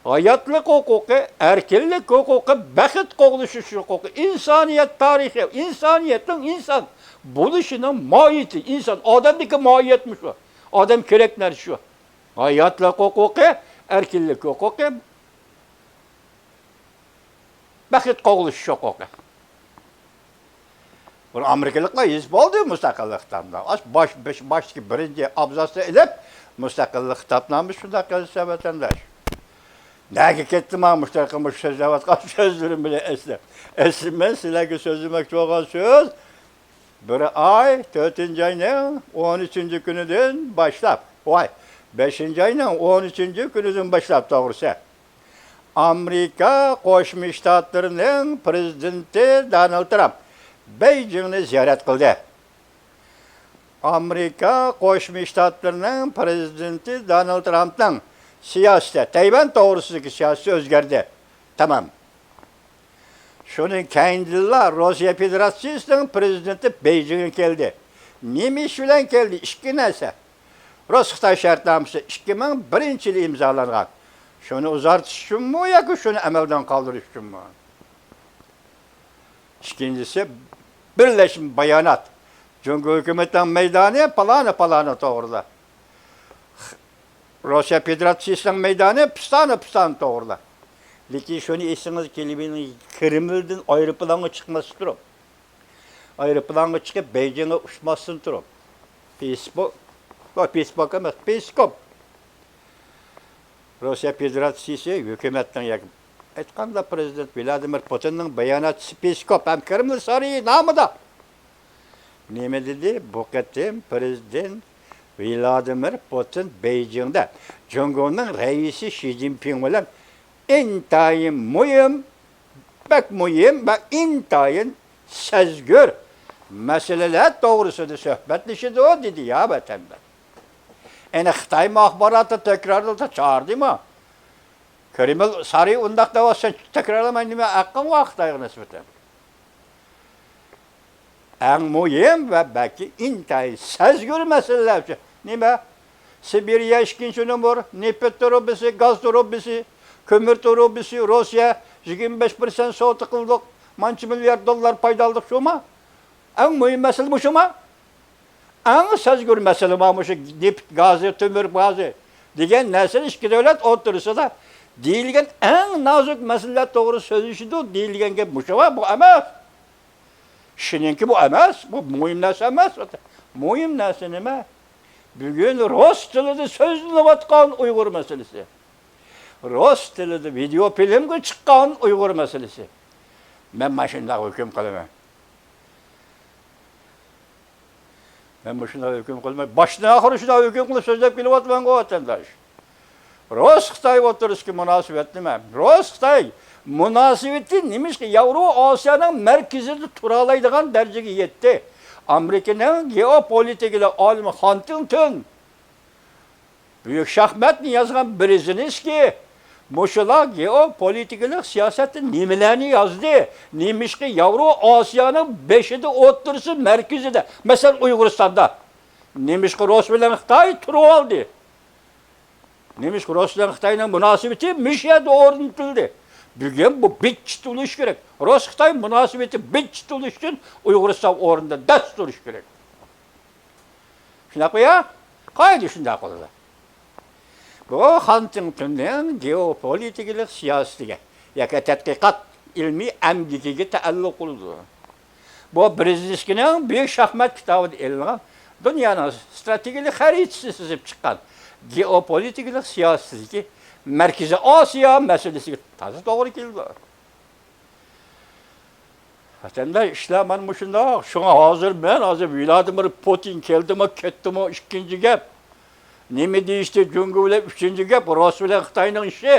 ھاياتلىق ھوقۇقى، ئەركىنلىك ھوقۇقى، بەخت قوغلىشىش ھوقۇقى، ئىنسانىيەت تارىخى، ئىنسانىيەتنىڭ ئىنسان بولۇشىنىڭ ماھىيىتى، ئىنسان، ئادەمدىكى ماھىيەتمۇ شۇ. ئادەم كېرەك نەرسە شۇ. ھاياتلىق ھوقۇقى، ئەركىنلىك ھوقۇقى، بەخت قوغلىشىش ھوقۇقى. بۇنى ئامېرىكىلىقلار يېزىپ بولدى مۇستەقىللىق خىتابنامىسىنى. ئاش باش، باش، باشتىكى بىرىنچى ئابزاسنى ئېلىپ، مۇستەقىللىق خىتابنامىسى شۇنداق يېزىلسە، ۋەتەنداش. نەگە كەتتىم ھە مۇشۇ مۇشۇ سۆزلەۋاتقان سۆزلىرىم بىلەن ئەسلى. ئەسلى مەن سىلەرگە سۆزلىمەكچى بولغان سۆز، بىر ئاي، تۆتىنچى ئاينىڭ ئون ئۈچىنچى كۈنىدىن باشلاپ، ۋاي، بەشىنچى ئاينىڭ ئون ئۈچىنچى كۈنىدىن باشلاپ، توغرىسى، ئامېرىكا قوشما شتاتلىرىنىڭ پىرېزىدېنتى دونالد ترامپ بېيجىڭنى زىيارەت قىلدى. ئامېرىكا قوشما شتاتلىرىنىڭ پرېزىدېنتى دونالد ترامپنىڭ سىياسىتى، تەيۋەن توغرىسىدىكى سىياسىتى ئۆزگەردى. تامام. شۇنىڭ كەينىدىنلا روسىيە فېدېراتسىيىسىنىڭ پرېزىدېنتى بېيجىڭغا كەلدى. نېمە ئىش بىلەن كەلدى؟ ئىككى نەرسە. رۇس-خىتاي شەرتنامىسى ئىككى مىڭ بىرىنچى يىلى ئىمزالانغان. شۇنى ئۇزارتىش ئۈچۈنمۇ ياكى شۇنى ئەمەلدىن قالدۇرۇش ئۈچۈنمۇ؟ ئىككىنچىسى، بىرلەشمە بايانات. جۇڭگو ھۆكۈمىتىنىڭ مەيدانى پالانى پالانى توغرىدا. روسىيە فېدېراتسىيىسىنىڭ مەيدانى پىستانى پىستانى توغرىدا. لېكىن شۇنى ئېسىڭىزگە كېلىۋېلىڭ، كرېملدىن ئايروپىلانغا چىقماستىن تۇرۇپ، ئايروپىلانغا چىقىپ بېيجىڭغا ئۇچماستىن تۇرۇپ، پېسبوك، پېسبوك ئەمەس، پېسكوپ. روسىيە فېدېراتسىيىسى ھۆكۈمەتنىڭ ياكى ئېيتقاندا پرېزىدېنت ۋلادىمىر پۇتىننىڭ باياناتچىسى پېسكوپ ھەم كرېمل سارىيى نامىدا نېمە دېدى؟ بۇ قېتىم پرېزىدېنت ۋلادىمىر پۇتىن بېيجىڭدا جۇڭگونىڭ رەئىسى شى جىنپىڭ بىلەن ئىنتايىن مۇھىم، بەك مۇھىم ۋە ئىنتايىن سەزگۈر مەسىلىلەر توغرىسىدا سۆھبەتلىشىدۇ، دېدى يا ۋەتەنداش. ئەنە خىتايمۇ ئاخباراتتا تەكرارلىدى، چاغىردىمۇ؟ كرېمل سارىيى ئۇنداق دەۋاتسا، تەكرارلىماي نېمە ھەققىڭ بار خىتايغا نىسبەتەن؟ ئەڭ مۇھىم ۋە بەلكى ئىنتايىن سەزگۈر مەسىلىلەر ئۈچۈن. نېمە؟ سىبىرىيە ئىككىنچى نومۇر، نېفىت تۇرۇبىسى، گاز تۇرۇبىسى، كۆمۈر تۇرۇبىسى، روسىيە يىگىرمە بەش پىرسەنت سودا قىلدۇق، مانچە مىليارد دوللار پايدا ئالدۇق، شۇما؟ ئەڭ مۇھىم مەسىلە مۇشۇما؟ ئەڭ سەزگۈر مەسىلە مانا مۇشۇ نېفىت گازى، تۆمۈر گازى دېگەن نەرسىنى ئىككى دۆلەت ئوتتۇرىسىدا دېيىلگەن ئەڭ نازۇك مەسىلىلەر توغرىسىدا سۆزلىشىدۇ دېيىلگەن گەپ مۇشۇ، بۇ ئەمەس. كىشىنىڭكى بۇ ئەمەس، بۇ مۇھىم نەرسە ئەمەس. مۇھىم نەرسە نېمە؟ بۈگۈن رۇس تىلىدا سۆزلىنىۋاتقان ئۇيغۇر مەسىلىسى. رۇس تىلىدا ۋىدېئو فىلىمغا چىققان ئۇيغۇر مەسىلىسى. مەن مانا شۇنداق ھۆكۈم قىلىمەن. مەن مۇشۇنداق ھۆكۈم قىلماي، باشتىن ئاخىر شۇنداق ھۆكۈم قىلىپ سۆزلەپ كېلىۋاتىمەنغۇ، ۋەتەنداش. رۇس-خىتاي ئوتتۇرىسىدىكى مۇناسىۋەت نېمە؟ رۇس-خىتاي مۇناسىۋىتى نېمىشقا ياۋرو ئاسىيانىڭ مەركىزىدە تۇرالايدىغان دەرىجىگە يەتتى؟ ئامېرىكىنىڭ گېئوپولىتىكىلىق ئالىمى خانتىڭتون بۈيۈك شاھماتنى يازغان برېزىنسكىي، مۇشۇلار گېئوپولىتىكىلىق سىياسەتتە نېمىلەرنى يازدى؟ نېمىشقا ياۋرو ئاسىيانىڭ بېشىدا، ئوتتۇرىسى، مەركىزىدە، مەسىلەن، ئۇيغۇرىستاندا نېمىشقا رۇس بىلەن خىتاي تۇرۇۋالدى؟ نېمىشقا رۇس بىلەن خىتاينىڭ مۇناسىۋىتى مۇشۇ يەردە ئورنىتىلدى؟ بۈگۈن بۇ بىتچىت بولۇشى كېرەك. رۇس-خىتاي مۇناسىۋىتى بىتچىت بولۇش ئۈچۈن ئۇيغۇرىستان ئورنىدا دەس تۇرۇشى كېرەك. شۇنداقمۇ يا؟ قايدا شۇنداق بولىدۇ؟ بۇ خانتىڭتۇننىڭ گېئوپولىتىكىلىق سىياسىتىگە ياكى تەتقىقات ئىلمىي ئەمگىكىگە تەئەللۇق قىلىدۇ. بۇ برېزىنسكىينىڭ بۈيۈك شاھمات كىتابىدا ئېلىنغان دۇنيانىڭ ستراتېگىيەلىك خەرىتىسى سىزىپ چىققان گېئوپولىتىكىلىق سىياسىتىدىكى مەركىزىي ئاسىيا مەسىلىسىگە تازا توغرا كېلىدۇ. ۋەتەنداش، ئىشلار مانا مۇشۇنداق. شۇڭا ھازىر مەن، ھازىر ۋلادىمىر پۇتىن كەلدىمۇ، كەتتىمۇ، ئىككىنچى گەپ. نېمە دېيىشتى جۇڭگو بىلەن، ئۈچىنچى گەپ، رۇس بىلەن خىتاينىڭ ئىشى.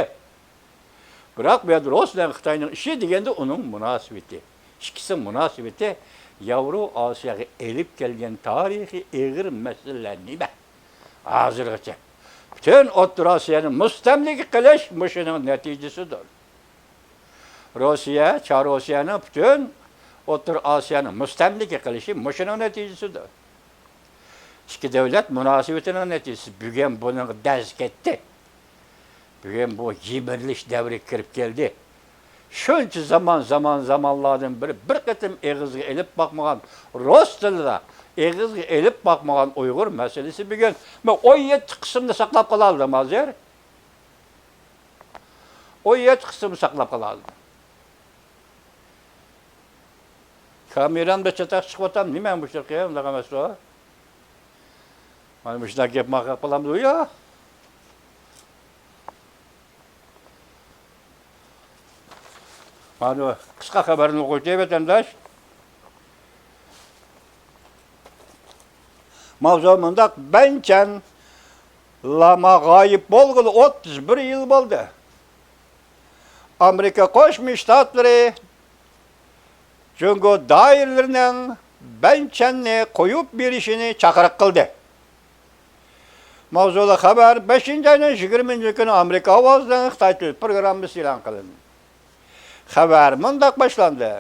بىراق بۇ يەردە رۇس بىلەن خىتاينىڭ ئىشى دېگەندە ئۇنىڭ مۇناسىۋىتى. ئىككىسىنىڭ مۇناسىۋىتى ياۋرو ئاسىياغا ئېلىپ كەلگەن تارىخىي ئېغىر مەسىلىلەر نېمە؟ ھازىرغىچە پۈتۈن ئوتتۇرا ئاسىيانى مۇستەملىكە قىلىش مۇشۇنىڭ نەتىجىسىدۇر. روسىيە، چاررۇسىيەنىڭ پۈتۈن ئوتتۇرا ئاسىيانى مۇستەملىكە قىلىشى مۇشۇنىڭ نەتىجىسىدۇر. ئىككى دۆلەت مۇناسىۋىتىنىڭ نەتىجىسى. بۈگۈن بۇنىڭغا دەز كەتتى. بۈگۈن بۇ يىمىرىلىش دەۋرىگە كىرىپ كەلدى. شۇنچە زامان، زامان، زامانلاردىن بېرى بىر قېتىم ئېغىزغا ئېلىپ باقمىغان رۇس تىلىدا، ئېغىزغا ئېلىپ باقمىغان ئۇيغۇر مەسىلىسى بۈگۈن مەن ئون يەتتە قىسىمدا ساقلاپ قالالىدىم ھازىر. ئون يەتتە قىسىم ساقلاپ قالالىدىم. كامېرامدا چاتاق چىقىۋاتام، نېمە مۇشۇ قىيا، ئۇنداق ئەمەسقۇ. مانا مۇشۇنداق گەپ ماقۇل قىلامدۇ يا؟ مانا قىسقا خەۋەرنى ئوقۇيتتى ۋەتەنداش. ماۋزۇ مۇنداق، بەنچەن لاما غايىب بولغىلى ئوتتۇز بىر يىل بولدى. ئامېرىكا قوشما شتاتلىرى جۇڭگو دائىرىلىرىنىڭ بەنچەننى قويۇپ بېرىشىنى چاقىرىق قىلدى. ماۋزۇلۇق خەۋەر بەشىنچى ئاينىڭ يىگىرمىنچى كۈنى ئامېرىكا ئاۋازىنىڭ خىتاي تىل پروگراممىسى ئېلان قىلىندى. خەۋەر مۇنداق باشلاندى.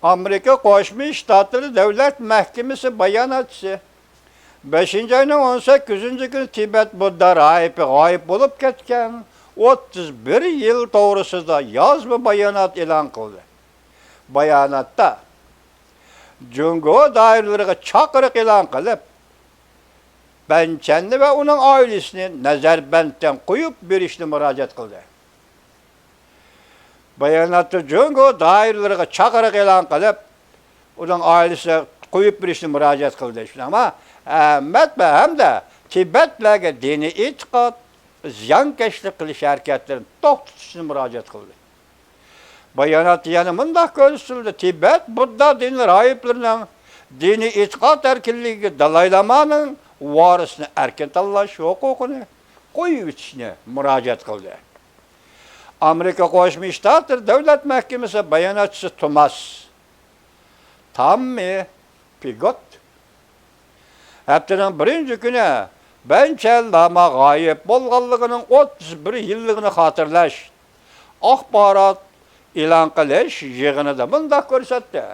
ئامېرىكا قوشما شتاتلىرى دۆلەت مەھكىمىسى باياناتچىسى بەشىنچى ئاينىڭ ئون سەككىزىنچى كۈنى تىبەت بۇددا راھىبى غايىب بولۇپ كەتكەن ئوتتۇز بىر يىل توغرىسىدا يازما بايانات ئېلان قىلدى. باياناتتا جۇڭگو دائىرىلىرىگە چاقىرىق ئېلان قىلىپ، بەنچەننى ۋە ئۇنىڭ ئائىلىسىنى نەزەربەندتىن قويۇپ بېرىشنى مۇراجىئەت قىلدى. باياناتتا جۇڭگو دائىرىلىرىگە چاقىرىق ئېلان قىلىپ، ئۇنىڭ ئائىلىسىنى قويۇپ بېرىشنى مۇراجىئەت قىلدى. شۇنداقمۇ؟ ھەممەت ۋە ھەمدە تىبەتلەرگە دىنىي ئېتىقاد، زىيانكەشلىك قىلىش ھەرىكەتلىرىنى توختىتىشنى مۇراجىئەت قىلدى. باياناتتا يەنە مۇنداق كۆرسىتىلدى: تىبەت بۇددا دىنى راھىبلىرىنىڭ دىنىي ئېتىقاد ئەركىنلىكىگە دالاي لامانىڭ ۋارىسىنى ئەركىن تاللاش ھوقۇقىنى قويۇۋېتىشنى مۇراجىئەت قىلدى. ئامېرىكا قوشما شتاتلىرى دۆلەت مەھكىمىسى باياناتچىسى توماس تاممى پىگوت ھەپتىنىڭ بىرىنچى كۈنى بەنچەن لاما غايىب بولغانلىقىنىڭ ئوتتۇز بىر يىللىقىنى خاتىرىلەش، ئاخبارات ئېلان قىلىش يىغىنىدا مۇنداق كۆرسەتتى: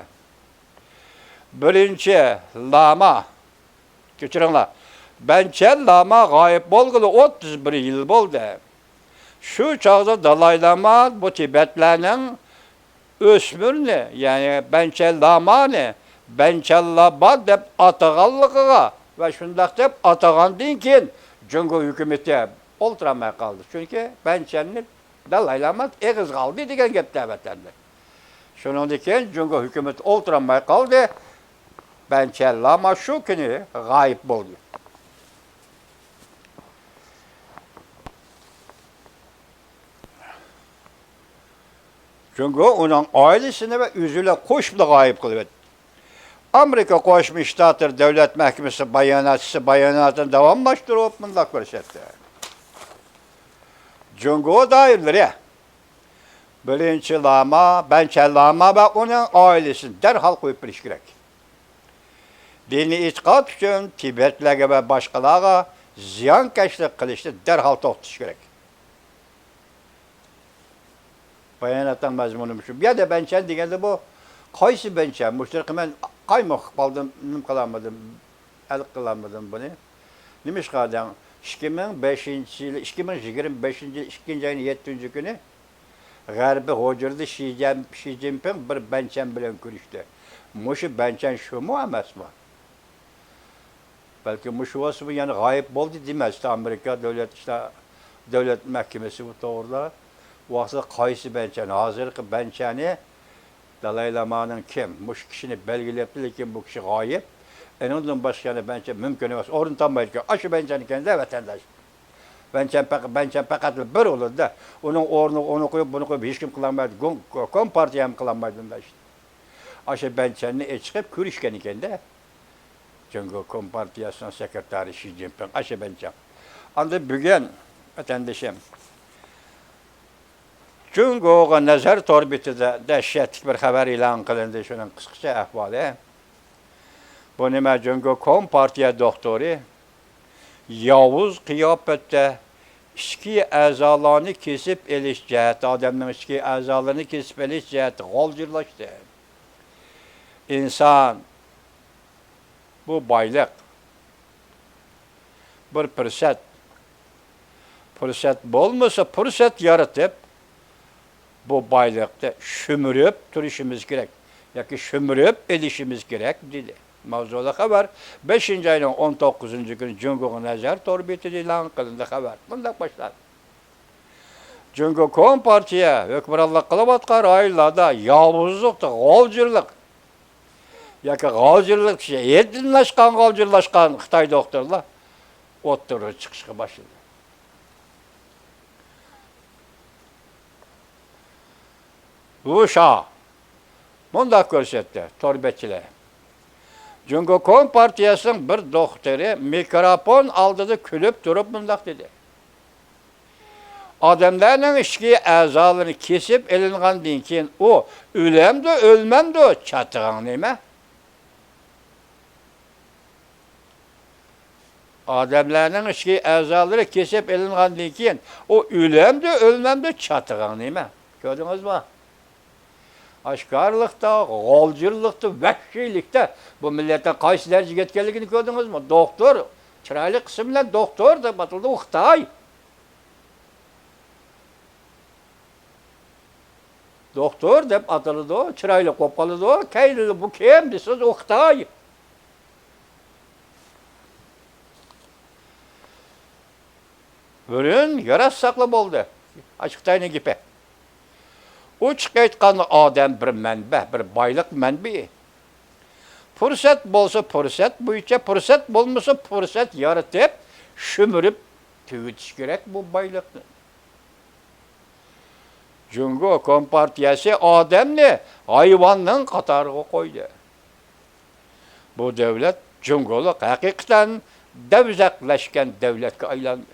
بىرىنچى لاما، كەچۈرۈڭلار، بەنچەن لاما غايىب بولغىلى ئوتتۇز بىر يىل بولدى. شۇ چاغدا دالاي لاما بۇ تىبەتلەرنىڭ ئۆسمۈرنى، يەنى بەنچەن لامانى بەنچەن لاما دەپ ئاتىغانلىقىغا ۋە شۇنداق دەپ ئاتىغاندىن كېيىن جۇڭگو ھۆكۈمىتى ئولتۇرالماي قالدى. چۈنكى بەنچەننى دالاي لاما ئېغىزغا ئالدى دېگەن گەپتە ۋەتەندە. شۇنىڭدىن كېيىن جۇڭگو ھۆكۈمىتى ئولتۇرالماي قالدى. بەنچەن لاما شۇ كۈنى غايىب بولدى. جۇڭگو ئۇنىڭ ئائىلىسىنى ۋە ئۆزى بىلەن قوشۇپلا غايىب قىلىۋەتتى. ئامېرىكا قوشما شتاتلىرى دۆلەت مەھكىمىسى باياناتچىسى باياناتىنى داۋاملاشتۇرۇپ مۇنداق كۆرسەتتى: جۇڭگو دائىرىلىرى بىرىنچى لاما، بەنچەن لاما ۋە ئۇنىڭ ئائىلىسىنى دەرھال قويۇپ بېرىش كېرەك. دىنىي ئېتىقاد ئۈچۈن تىبەتلەرگە ۋە باشقىلارغا زىيانكەشلىك قىلىشنى دەرھال توختىتىش كېرەك. باياناتنىڭ مەزمۇنى مۇشۇ. بۇ يەردە بەنچەن دېگەندە بۇ قايسى بەنچەن؟ مۇشۇ يەرگە مەن قايمۇقۇپ قالدىم، نېمە قىلالمىدىم، ھەل قىلالمىدىم بۇنى. نېمىشقا دەڭ، ئىككى مىڭ بەشىنچى يىلى، ئىككى مىڭ يىگىرمە بەشىنچى يىلى ئىككىنچى ئاينىڭ يەتتىنچى كۈنى غەربىي ھۇجرىدا شى جەن-، شى جىنپىڭ بىر بەنچەن بىلەن كۆرۈشتى. مۇشۇ بەنچەن شۇمۇ ئەمەسمۇ؟ بەلكى مۇشۇ بولسىمۇ يەنە غايىب بولدى دېمەستى ئامېرىكا دۆلەت ئىشلار، دۆلەت مەھكىمىسى بۇ توغرىدا. ۋاقتىدا قايسى بەنچەن؟ ھازىرقى بەنچەنى دالاي لامانىڭ كىم؟ مۇشۇ كىشىنى بەلگىلەپتۇ، لېكىن بۇ كىشى غايىب. ئېنىڭدىن باشقا يەنە بەنچەن مۇمكىن ئەمەس، ئورۇن تاپمايدىكەن. ئاشۇ بەنچەن ئىكەن-دە، ۋەتەنداش. بەنچەن پەق-، بەنچەن پەقەتلا بىر بولىدۇ-دە. ئۇنىڭ ئورنىغا ئۇنى قويۇپ، بۇنى قويۇپ ھېچكىم قىلالمايدۇ. گۇڭ-، كومپارتىيە ھەم قىلالمايدۇ ئۇنداق ئىشنى. ئاشۇ بەنچەننى ئېچىقىپ كۆرۈشكەن ئىكەن-دە. جۇڭگو كومپارتىيەسىنىڭ سېكرېتارى شى جىنپىڭ، ئاشۇ بەنچەن. ئاندىن بۈگۈن، ۋەتەندىشىم، جۇڭگوغا نەزەر تور بېتىدە دەھشەتلىك بىر خەۋەر ئېلان قىلىندى، شۇنىڭ قىسقىچە ئەھۋالى. بۇ نېمە؟ جۇڭگو كومپارتىيە دوختۇرى ياۋۇز قىياپەتتە ئىچكى ئەزالارنى كېسىپ ئېلىش جەھەتتە، ئادەمنىڭ ئىچكى ئەزالىرىنى كېسىپ ئېلىش جەھەتتە غالجىرلاشتى. ئىنسان، بۇ بايلىق، بىر پۇرسەت. پۇرسەت بولمىسا، پۇرسەت يارىتىپ، بۇ بايلىقنى شۈمۈرۈپ تۇرۇشىمىز كېرەك ياكى شۈمۈرۈپ ئېلىشىمىز كېرەك، دېدى. ماۋزۇلۇق خەۋەر بەشىنچى ئاينىڭ ئون توققۇزىنچى كۈنى جۇڭگوغا نەزەر تور بېتىدە ئېلان قىلىندى خەۋەر. مۇنداق باشلاندى. جۇڭگو كومپارتىيە ھۆكۈمرانلىق قىلىۋاتقان رايونلاردا ياۋۇزلۇق، غالجىرلىق ياكى غالجىرلىق، ھەددىدىن ئاشقان غالجىرلاشقان خىتاي دوختۇرلار ئوتتۇرىغا چىقىشقا باشلىدى. لۇ شا مۇنداق كۆرسەتتى، تور بەتچىلەر. جۇڭگو كومپارتىيەسىنىڭ بىر دوختۇرى مىكروفون ئالدىدا كۈلۈپ تۇرۇپ مۇنداق دېدى: ئادەملەرنىڭ ئىچكى ئەزالىرى كېسىپ ئېلىنغاندىن كېيىن ئۇ ئۆلەمدۇ، ئۆلمەمدۇ، چاتىقىڭ نېمە؟ ئادەملەرنىڭ ئىچكى ئەزالىرى كېسىپ ئېلىنغاندىن كېيىن، ئۇ ئۆلەمدۇ، ئۆلمەمدۇ، چاتىقىڭ نېمە؟ كۆردىڭىزمۇ؟ ئاشكارىلىقتا، غالجىرلىقتا، ۋەھشىيلىكتە بۇ مىللەتنىڭ قايسى دەرىجىگە يەتكەنلىكىنى كۆردىڭىزمۇ؟ دوختۇر، چىرايلىق ئىسىم بىلەن دوختۇر دەپ ئاتىلىدۇ، ئۇ خىتاي. دوختۇر دەپ ئاتىلىدۇ، چىرايلىق بولۇپ قالىدۇ. كەينىدە بۇ كىم دېسىڭىز، ئۇ خىتاي. بۇرۇن ياراتساقلا بولدى. ئاشۇ خىتاينىڭ گېپى. ئوچۇق ئېيتقاندا، ئادەم بىر مەنبە، بىر بايلىق مەنبىيى. پۇرسەت بولسا پۇرسەت بويىچە، پۇرسەت بولمىسا پۇرسەت يارىتىپ، شۈمۈرۈپ تۈگىتىش كېرەك بۇ بايلىقنى. جۇڭگو كومپارتىيەسى ئادەمنى ھايۋاننىڭ قاتارىغا قويدى. بۇ دۆلەت جۇڭگولۇق ھەقىقەتەن دەۋزەكلەشكەن دۆلەتكە ئايلاندى.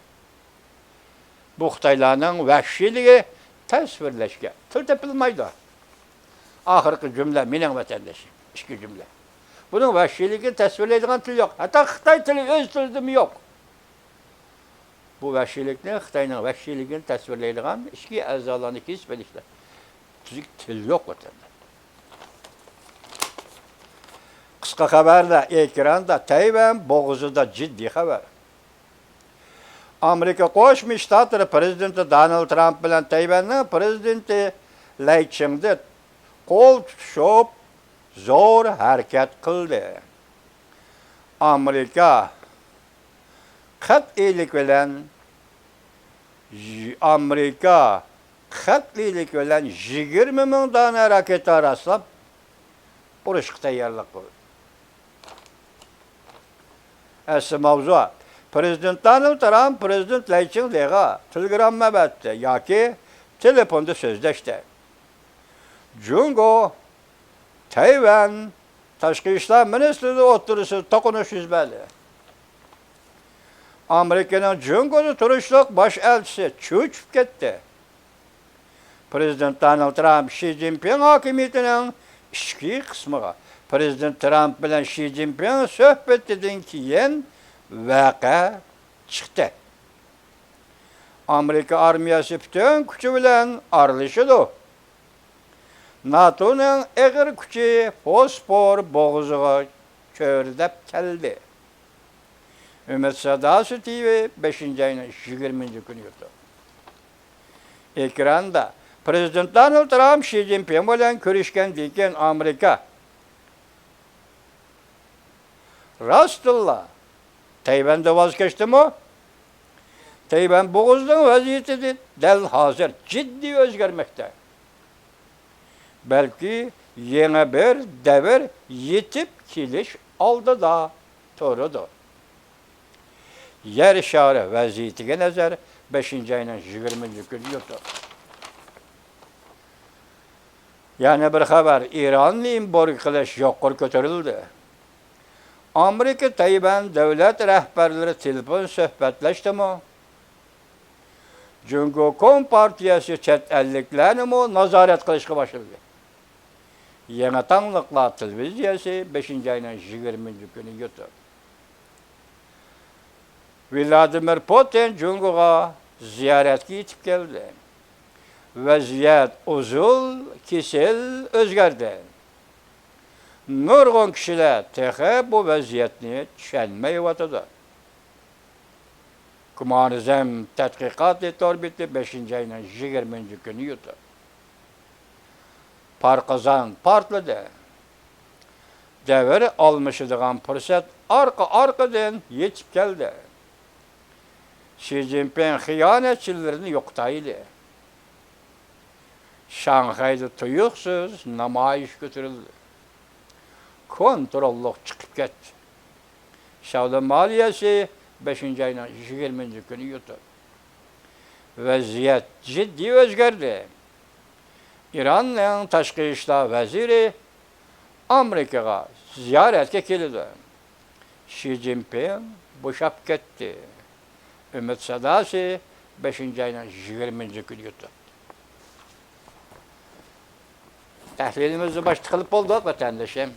بۇ خىتايلارنىڭ ۋەھشىيلىكى تەسۋىرلەشكە تىل تېپىلمايدۇ. ئاخىرقى جۈملە مېنىڭ ۋەتەندىشىم، ئىككى جۈملە. بۇنىڭ ۋەھشىيلىكىنى تەسۋىرلەيدىغان تىل يوق. ھەتتا خىتاي تىلى ئۆز تىلىدىمۇ يوق. بۇ ۋەھشىيلىكنى، خىتاينىڭ ۋەھشىيلىكىنى تەسۋىرلەيدىغان ئىچكى ئەزالارنى كېسىپ ئېلىشتا تۈزۈك تىل يوق ۋەتەندە. قىسقا خەۋەردە، ئېكراندا تەيۋەن بوغۇزىدا جىددىي خەۋەر. ئامېرىكا قوشما شتاتلىرى پرېزىدېنتى دونالد ترامپ بىلەن تەيۋەننىڭ پرېزىدېنتى لەي چىڭدې قول تۇتۇشۇپ، زور ھەرىكەت قىلدى. ئامېرىكا قەتئىيلىك بىلەن، ئامېرىكا قەتئىيلىك بىلەن يىگىرمە مىڭ دانە راكېتا راسلاپ، ئۇرۇشقا تەييارلىق قىلدى. ئەسلى ماۋزۇ، پرېزىدېنت دونالد ترامپ پرېزىدېنت لەي چىڭدېغا تېلېگرامما بەردى ياكى تېلېفوندا سۆزلەشتى. جۇڭگو، تەيۋەن تاشقى ئىشلار مىنىستىرلىرى ئوتتۇرىسىدا توقۇنۇش يۈز بەردى. ئامېرىكىنىڭ جۇڭگودا تۇرۇشلۇق باش ئەلچىسى چۆچۈپ كەتتى. پرېزىدېنت دونالد ترامپ شى جىنپىڭ ھاكىمىيىتىنىڭ ئىچكى قىسمىغا پرېزىدېنت ترامپ بىلەن شى جىنپىڭ سۆھبىتىدىن كېيىن ۋەقە چىقتى. ئامېرىكا ئارمىيەسى پۈتۈن كۈچى بىلەن ئارىلىشىدۇ. ناتونىڭ ئېغىر كۈچى فوسفور بوغۇزىغا چۆرىدەپ كەلدى. ئۈمىد ساداسى تىۋى بەشىنچى ئاينىڭ يىگىرمىنچى كۈنى يۇتۇپ. ئېكراندا پرېزىدېنت دونالد ترامپ شى جىنپىڭ بىلەن كۆرۈشكەندىن كېيىن ئامېرىكا راستتىنلا تەيۋەندىن ۋاز كەچتىمۇ؟ تەيۋەن بوغۇزىنىڭ ۋەزىيىتى دەل ھازىر جىددىي ئۆزگەرمەكتە. بەلكى يېڭى بىر دەۋر يېتىپ كېلىش ئالدىدا تۇرىدۇ. يەر شارى ۋەزىيىتىگە نەزەر، بەشىنچى ئاينىڭ يىگىرمىنچى كۈنى يۇتۇپ. يەنە بىر خەۋەر، ئىراننى ئېمبارگو قىلىش يۇقىرى كۆتۈرۈلدى. ئامېرىكا تەيۋەن دۆلەت رەھبەرلىرى تېلېفون سۆھبەتلەشتىمۇ؟ جۇڭگو كومپارتىيەسى چەت ئەللىكلەرنىمۇ نازارەت قىلىشقا باشلىدى. يېڭى تاڭلىقلار تېلېۋىزىيەسى بەشىنچى ئاينىڭ يىگىرمىنچى كۈنى يۇتۇپ. ۋلادىمىر پۇتىن جۇڭگوغا زىيارەتكە يېتىپ كەلدى. ۋەزىيەت ئۇزۇل كېسىل ئۆزگەردى. نۇرغۇن كىشىلەر تېخى بۇ ۋەزىيەتنى چۈشەنمەيۋاتىدۇ. كۇمارزەم تەتقىقاتى تور بېتى بەشىنچى ئاينىڭ يىگىرمىنچى كۈنى يۇتۇپ. پارقىزان پارتلىدى. دەۋر ئالمىشىدىغان پۇرسەت ئارقا-ئارقىدىن يېتىپ كەلدى. شى جىنپىڭ خىيانەتچىلىرىنى يوقىتايلى. شاڭخەيدە تۇيۇقسىز نامايىش كۆتۈرۈلدى. كونتروللۇق چىقىپ كەتتى. شياۋلىن مالىيەسى بەشىنچى ئاينىڭ يىگىرمىنچى كۈنى يۇتۇپ. ۋەزىيەت جىددىي ئۆزگەردى. ئىراننىڭ تاشقى ئىشلار ۋەزىرى ئامېرىكىغا زىيارەتكە كېلىدۇ. شى جىنپىڭ بوشاپ كەتتى. ئۈمىد ساداسى بەشىنچى ئاينىڭ يىگىرمىنچى كۈنى يۇتۇپ. تەھلىلىمىزنى باشتا قىلىپ بولدۇق، ۋەتەندىشىم.